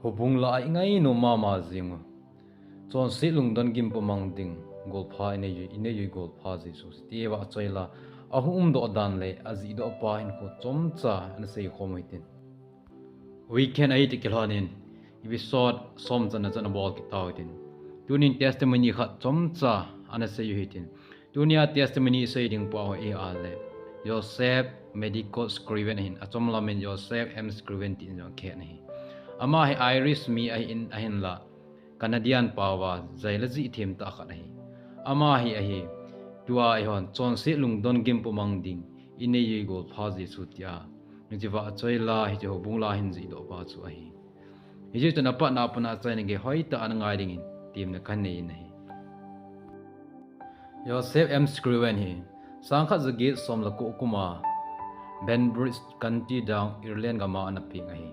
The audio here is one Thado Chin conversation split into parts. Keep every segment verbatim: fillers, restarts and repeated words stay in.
Houbung lah a i ngainom mama jing u. Chonset lungdon gimpo mang ding golpha i nei u, i nei u golpha Jesu. Ti va choi la, a hung umdoh dan le a jihdoh pa hinkho chomcha ana seikhom u hitin. Weekend ahi ti kilhon in, episode som channa chan abol kit tau hitin. Tunin testimony khat chomcha ana sei u hitin. Tunia testimony sei ding pa ho i a le, Joseph Medical Scriven ahin, achom lamin Joseph M Scriven tin jong khen ahi. Ama hi Irish mi ahin, ahinla Canadian paova jail a jih them tah khat ahi. Ama hi ahi, tua eihon chonset lungdon gimpo mang ding i nei u golpha Jesu tia, hiche va choi la, hiche houbung lah a hin jihdoh pa chu ahi. Hiche chun apatna a pat a achaina gei hoitah a ana ngai dingin temna kanei in ahi. Joseph M Scriven hi sangkhat jaget som le ko kuma Banbridge County dang Ireland gama ana peng ahi.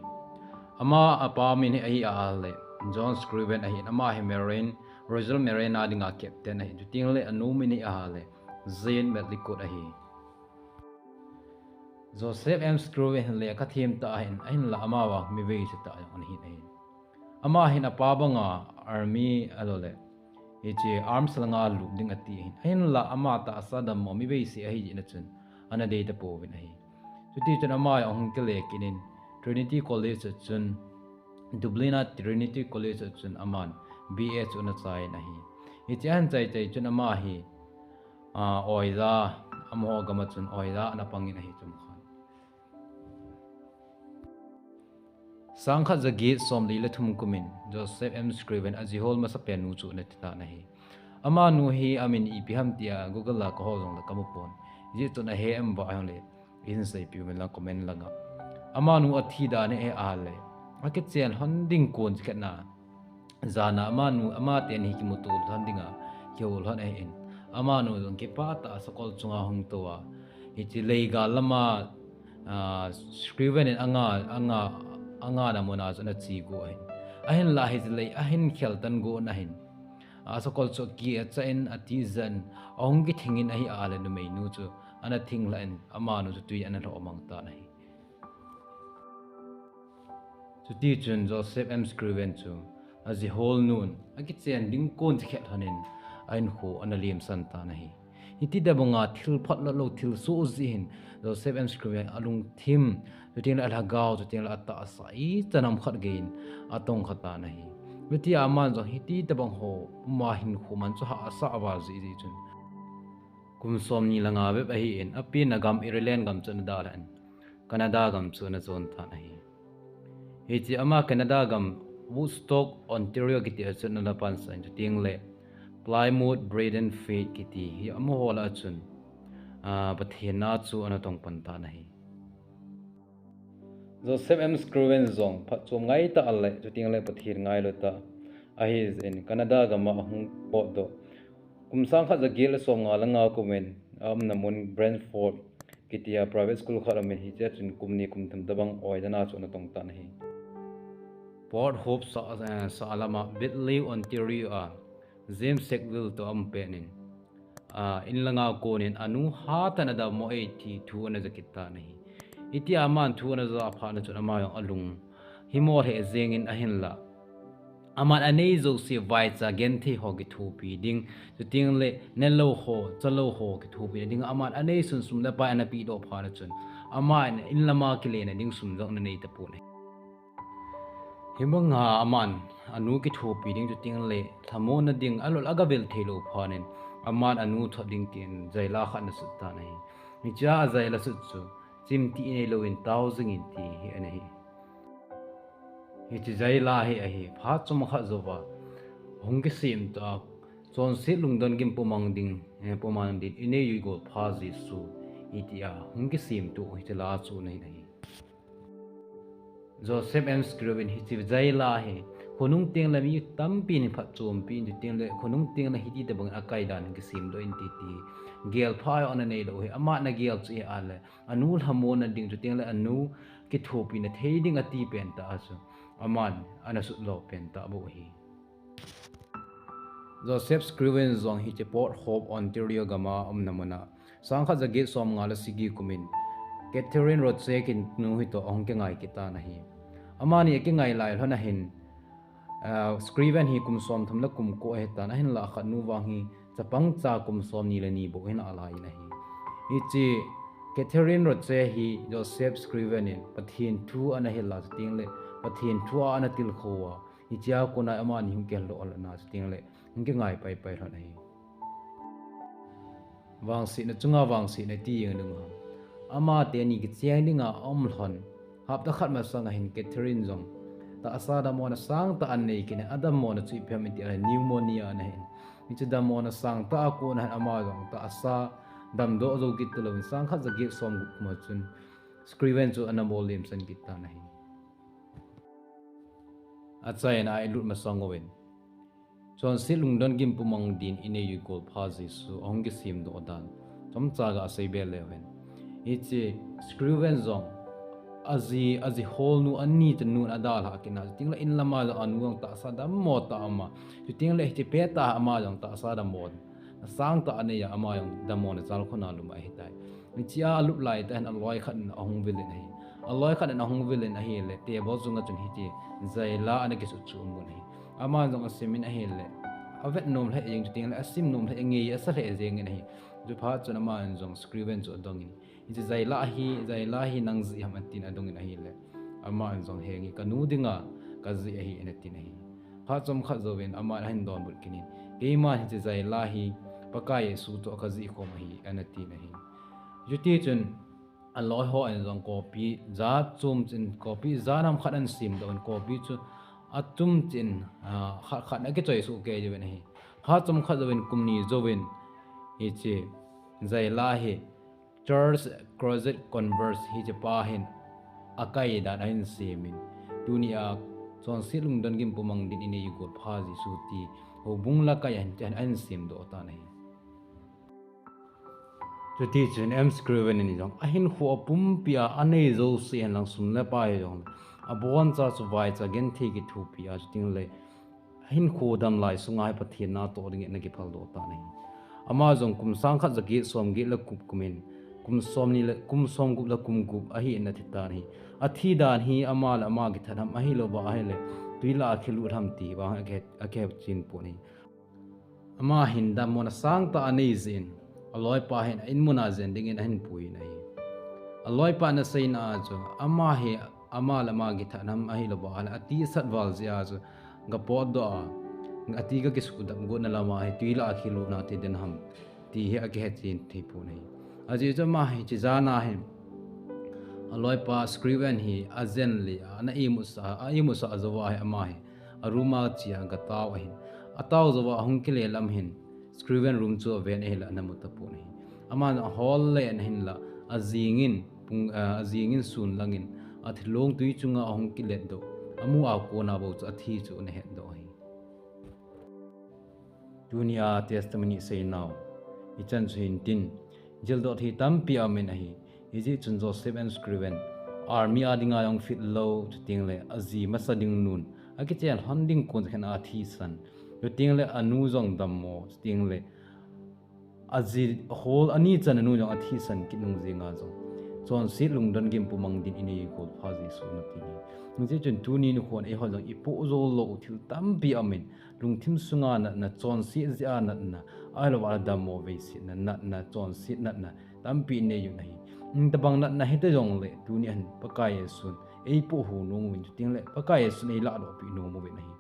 Ama apa min hi ahi a le John Scriven ahin, ama hi Marine, Royal Marine a dinga captain ahi. Chuteng le anu min hi a le Jane Medlicott ahi. Joseph M Scriven hin lekha them tah ahin, ahinla ama vang mi veise tah jong ana hin ahi. Ama hin apa banga army alou le hiche arms langa lut ding ati ahin. Ahinla ama tahsa dammo mi veise ahi jeh in chun ana dei tapouvin ahi. Chuti chun ama ahung kile kit in Trinity College a chun, Dublin a Trinity College a chun aman B A chu ana chai in ahi. Hiche ahin chai chai chun ama hi, a, oiza, amaho gam a chun oiza ana pangin ahi chomkhat. Sangkhat jaget som li le thum kumin Joseph M Scriven ajihol masapen nu chu ana thi tan ahi. Amanu hi amin ipi ham tia Google a kahol jongle kamu pon. Hijeh chun ahe em uva ahile, ihin seipeh uvin lang comment langa. Amanu athi dan hi ahi a le, akichen lhon ding kon chikhetna jana amanu, amateni kimuto lhon dinga kihou lhon ahin. Amanu jong kipah tah a sakol chunga hung tou a, hiche leigal lama, a, Scriven in anga, anga, angana muna chu ana che go ahin. Ahinla hiche lei ahin khel tan go na ahin, a sakol chu aki acha in, atijat in, ahung kithing in ahi a le numeinu chu ana thinglhah in, amanu chu tui ana lhoh mang tan ahi. Chuti chun Joseph M Scriven chu ajihol nun akichen ding kon chikhet lhonin ahinkho ana lemsan tan ahi. Hiti tobanga thil phatloulou, thilsoh jeh hin Joseph M Scriven alungthim, chuteng le alhagao, chuteng le atahsa ichan ham khat geiyin atongkha tan ahi. Chutia aman jong hiti tobang ho puma hinkho man chu hahsa val jeh jeh chun kum somni le nga bep ahin, apenna gam Ireland gam chu ana dalhan, Canada gam chu ana jon tan ahi. Hiche ama Canada gam Woodstock, Ontario kiti a chun ana pansah in, chuteng le Plymouth Brethren Faith kiti hi amaho lah a chun, a, Pathen na chu ana tong pan tan ahi. Joseph M Scriven jong phatchom ngai tah le, chuteng le Pathen ngailutah ahi jeh in Canada gam a ahung potdoh. Kum sangkhat jaget le somnga le nga kumin aumna mun Brantford kitia private school khat aumin, hichea chun kum ni kum thum tobang oidan a chu ana tong tan ahi. Port Hope sah, eh, sah lama Beliliu, Ontario a James Sackville toh aum pet in, a, in langa konin anu hatah in adammo e ti thu ana ja kit tan ahi. Hitia aman thu ana ja phat na chun ama jong alung himo lheh jengin ahinla, aman anei jouse vaicha genthei ho kithopi ding, chuteng le nelou ho, chalou ho kithopi ding, aman anei sun sum le pai ana pehdoh phat na chun, aman in lama kilena ding sum jong ana nei tapon ahi. Hibanga aman anu kithopi ding, chuteng le lhamonna ding alol agavel theilou phat in, aman anu thot ding tin jail a khat ana sut tan ahi. Hichea ajail a sut chu, chimtih neilou in tao jingin ti hi ana hi. Hiche jail a hi ahi, phat chomkhat jouva hung kisemtoh a, chonset lungdon gimpo mang ding, eh, po mang ding, inei u igolpha Jesu, itia hung kisemtoh hiche la chu ana hi ahi. Joseph M Scriven hiche jail a hi, khonung teng le mi tampin phatchompi in, chuteng le khonung teng le hiti tobang akai dan kisemdoh in titi gelpha ana neilou hi, ama ana gel chu hi ahile, anu lhamonna ding, chuteng le anu kithopina thei ding ati pentah a chu, aman ana sut lo pentah bou ahi. Joseph Scriven jong hiche Port Hope, Ontario gam a aumna mun a, sangkhat jaget somnga le sagi kumin, Catherine Roche kiti nu hitoh ahung kingai kit tan ahi. Amani akingai lai lhon ahin, ah, Scriven hi kum som thum le kum ko ahitan, ahinlah akhat nu vang hi chapang cha kum som ni le ni bou hin alai in ahi. Hiche Catherine Roche hi Joseph Scriven in Pathen thu ana hil a, chuteng le Pathen thu a ana tilkhou a, hichea kona amani hung kihil doh a, chuteng le hung kingai paipai lhon ahi. Vangsetna chunga vangsetna ti jeng ding ham. Amateni kicheng dinga aum lhon. Hapta khat masang ahin Catherine jong tahsa damlouna sangtah anei kit in, adammona chu ipi ham iti ahile pneumonia ana hin. Hiche damlouna sangtah a kona hin ama jong tahsa damdoh jou kit talouvin sang khat ja get som gup kum a chun Scriven chu ana bol lemsan kit tan ahi. Achaina a ilut masang uvin, chonset lungdon gimpu mang din inei u golpha Jesu ahung kisemdoh dan chomcha gasei be leu hen. Hiche Scriven jong aji, aji holnu ani chanu in adalhah kit na, chuteng le in lama jong anu jong tahsa dammo tah a um a, chuteng le hiche pettah a ama jong tahsa dammo sangtah anei a, ama jong damlouna jalkhun a lum ahitai. Hichea alup laitah in aloi khat in ahung vil in ahi. Aloi khat in ahung vil in ahile table chunga chun hiche jaila ana kisut chu amun ahi. Aman jong asimin ahile avet nom lheh jeng, chuteng le asim nom lheh, angei asa lheh jeng in ahi. Chuphat chun aman jong Scriven chu adong in, hiche jaila hi, jaila hi nang jih ham atin adong in ahile, aman jong, henge, kanu dinga kajih ahi, ana tin ahi. Phat chomkhat jouvin aman ahin donbut kit in, keiman hiche jaila hi Pakai Jesu toh kajih khom ahi, ana tin ahi. Chutichun aloi hon jong coffee jat chom chin, coffee jat ham khat ana semdoh in, coffee chu achom chin, ah, khat khat in akichoi soh kei jouvin ahi. Phat chomkhat jouvin, kum ni jouvin hiche jaila hi Charles Crozier Converse hiche pa hin akai dan ahin semin, tunia chonset lungdon gimpu mang din inei u golpha Jesu ti houbung lakai a hin, ahin semdoh tan ahi. Chutichun M. Scriven in jong ahinkho apumpia anei jouse henlang sum le pai jong le, aboncha chu vaicha genthei kithopi a, chuteng le ahinkho damlai sunga hi Pathen natoh dingin ana kiphal doh tan ahi. Ama jong kum sang khat ja get som get le gup kum in, kum som ni le, kum som gup le kum gup ahin athi tan ahi. Athi dan hi ama le ama kithat ham ahilouva ahile twi lah a akilut ham ti vang akihe, akihe chin pon ahi. Ama hin damlouna sangtah anei jeh in, aloipa hin a inmun a jen dingin ahin pui in ahi. Aloipa in aseina a chu, ama hi ama le ama kithat ham ahilouva ahile ati asat val jeh a chu, gapotdoh a, ati gakisuhdam gotna lama hi twi lah a akilutna ti den ham ti hi akihe chin thei pon ahi. Ajeh chu ama hi hiche jan a hin aloipa Scriven hi ajen le a, ana imutsah, a imutsah jouva hi ama hi a room a chea gatao ahin. Atao jouva ahung kile lam hin Scriven room chu aven ahile ana mu tapon ahi. Aman ahol le ana hinla, ajingin pung, ah, ajingin sun langin athilong twi chunga ahung kiletdoh, amu a kona bou chu athi chu ana hetdoh ahi. Tunia testimony iseinau hichan chu hintin, jildoh thei tampi aumin ahi. Hijeh chun Joseph M. Scriven, army a dinga jong fit lou, chuteng le aji masa ding nun akichen lhon ding kon khen a athisan, chuteng le anu jong dammo, chuteng le aji hol ani chan anu jong athisan kit nung jenga jong, chonset lungdon gimpu mang din inei u golpha Jesu nati ahi. Hijeh chun tuni nikhon eiho jong ipoh jou lou thil tampi aumin, lungthim sunga natna, chonset jeh a natna, ahilouva dammo veisetna, natna, chonset natna tampi inei u ahi. Hitobang natna hita jongle, tunia hin Pakai Jesun eipoh hou nom uvin, chuteng le Pakai Jesun eiladohpeh nom uvin ahi.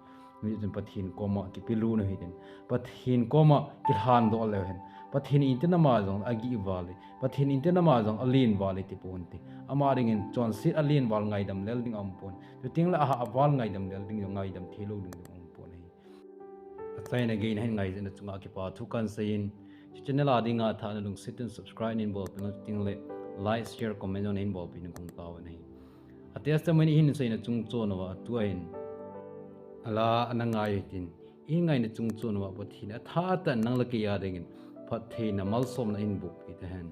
Hijeh chun Pathen koma kipelut u hitin, Pathen koma kilhandoh leu hen, Pathen in tin ama jong agih val e, Pathen in tin ama jong alen val e ti ponte. Ama dingin chonset alen val ngaidam lel ding aumpon, chuteng le ahah val ngaidam lel ding jong, ngaidam theilou ding jong aumpon ahi. Achaina gei nahin ngaijeh na chunga kipa thu kahin seiyin, hiche channel a dinga athah na lungset in subscribe nahin bolpeh un, chuteng le like, share, comment jong nahin bolpeh in kong taovin ahi. A testimony ihin seina chungchon uva tua hin ala ana ngai u hitin, ihin ngaina chungchon uva Pathen in athah tah in nang le kei a dingin phattheina malsomna ahin bohpeh tahen.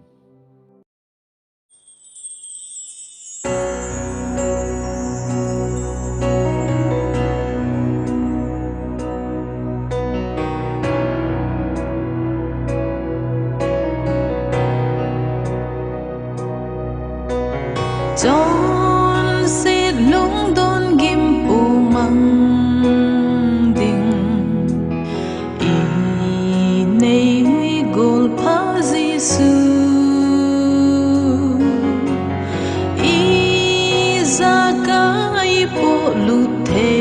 Chonset lungdon lut thei